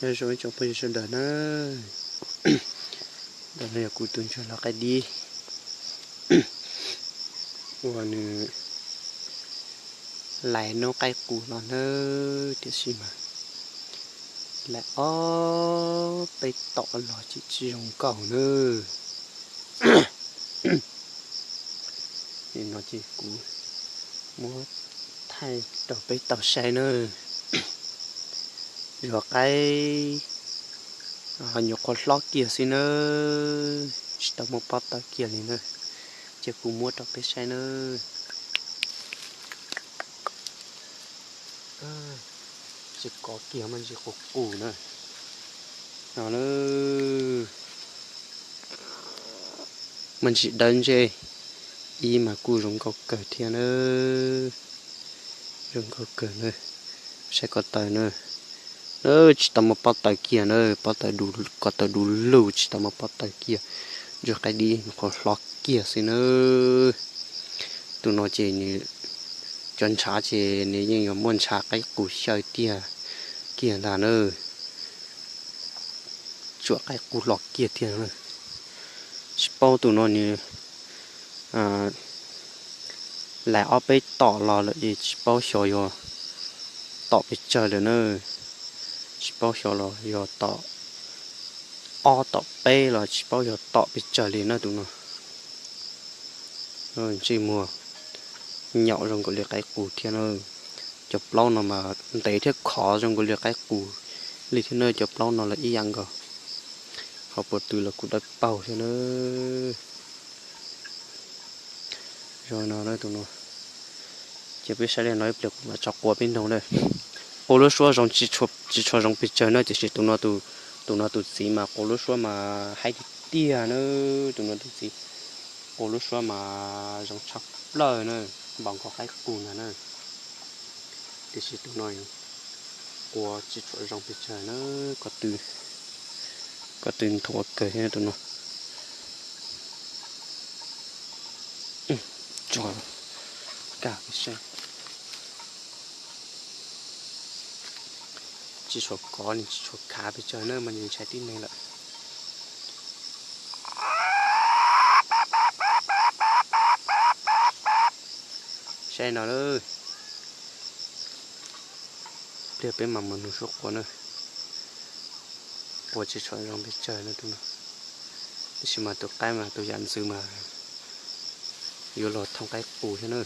Nyob zoo ib tsoom phooj ywg sawv daws na, ntawm no yog kuv tus ntsuag hlob qaib dib uas nws lais noob qaib qus los nawb, tiam sis mas lais ob peb tom los tsis tsis zoo nkauj nawb. Nim no ces kuv muab thaij rau peb tau saib nawb. Zuag qaib ho nyuam qhuav hlob kiag xwb nawb, tsis tau muaj pob tawg kiag li nawb. Ces kuv muab rau peb saib nawb. Tsis kov kiag mas ntsis qus qus na. No na, mas ntsis dawb ntsej ib mas kuj zoo nkauj kawg thiab na. Zoo nkauj kawg na. Saib ko taw na. Tsis tau muaj pob tawg kiag na, pob tawg du, ko taw du lug tsis tau muaj pob tawg kiag. Zuag qaib dib qhuav hlob kiag xwb na. Tus no ces nws cov ntshav ces nws yeej yuav muaj ntshav qaib qus xyaw tiag kiag ntag na. Tsuam qaib qus hlob kiag tiag na. Tsis paub tus no nws lais ob peb tom los lawm es tsis paub xyov yog tom pes tsawg lawm na. Tsis paub xyov los yog tom ob tom peb los tsis paub yog tom pes tsawg li na tus no. Ntsej muag nyaum zoo nkaus li qaib qus thiab na. Cov plaub no mas ntev thiab khov zoo nkaus li qaib qus li thiab na, cov plaub no los ib yam nkaus. Ho puas tw los kuj dawb paug thiab na. Zoo no tus no, ces peb saib li no ib pliag kuv mam tso quas peb noog na. Quas lub suab zoo tsis tshua zoo pes tsawg na, tiam sis tus no, tus no tus txiv mas quas lub suab mas haib tiag tiag na. Tus no tus txiv quas lub suab mas zoo tshaj plaws na, npaum nkaus qaib qus ntag na. Tiam sis tus no quas tsis tshua zoo pes tsawg na, ko tw nthuav kawg thiab tus no. Tso, kaj peb saib. Tsis tshua kov li, tsis tshua khav pes tsawg na, mas nws ntshai tib neeg lawm. Saib no lawm. Pliag peb mam mus nug suab quas na. Quas tsis tshua zoo pes tsawg no tus no. Tiam sis mas tus qaib mas tus yam ntxwv mas yuav luag thooj qaib qus thiab na.